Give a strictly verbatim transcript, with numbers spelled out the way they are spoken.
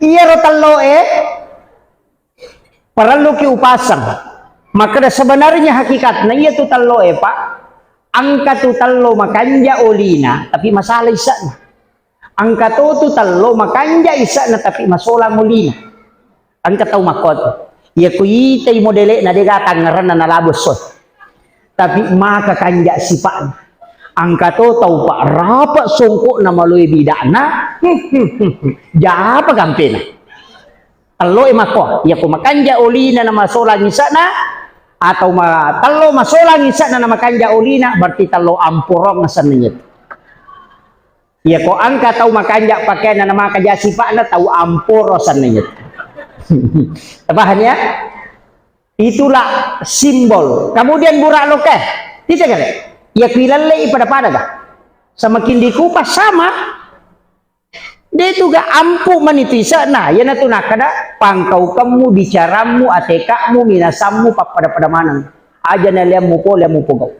Iyaro telloe parelluki upasang. Makkeda sebenarnya hakikatna iyatu telloe, Pak, engka tu tello makanja olina, tapi masala isa'na. Engka to tu tello makanja isa'na, tapi masolang olina. Engka tau makkoto. Iya kuitai modele'na, dega tangngeranna nalabo esso. Tapi maka kanja sipa'na. Engka to tau, Pak, rapa songko'na maloe bida'na. Japa gampena. Telloe makko, iya ko makanja olina na masolang isa'na, atau ma-, tello masolang isa'na na makanja olina, berarti tello amporong asenna iyatu. Iya ko engka tau makanja pakeanna na maka ja sipa'na, tau amporo asenna iyatu. Paham ya? Itulah simbol. Kemudian burak loke. Tidak kale. Iya kuilallei pada-pada ga. Semakin dikupas sama. De tu ga ampu mani tu isa'na. Iyanatu nakkeda pangkaukemmu, bicarammu, ateka'mu, minasammu, pappada-pada maneng. Aja naliammu pole, ammu pogau.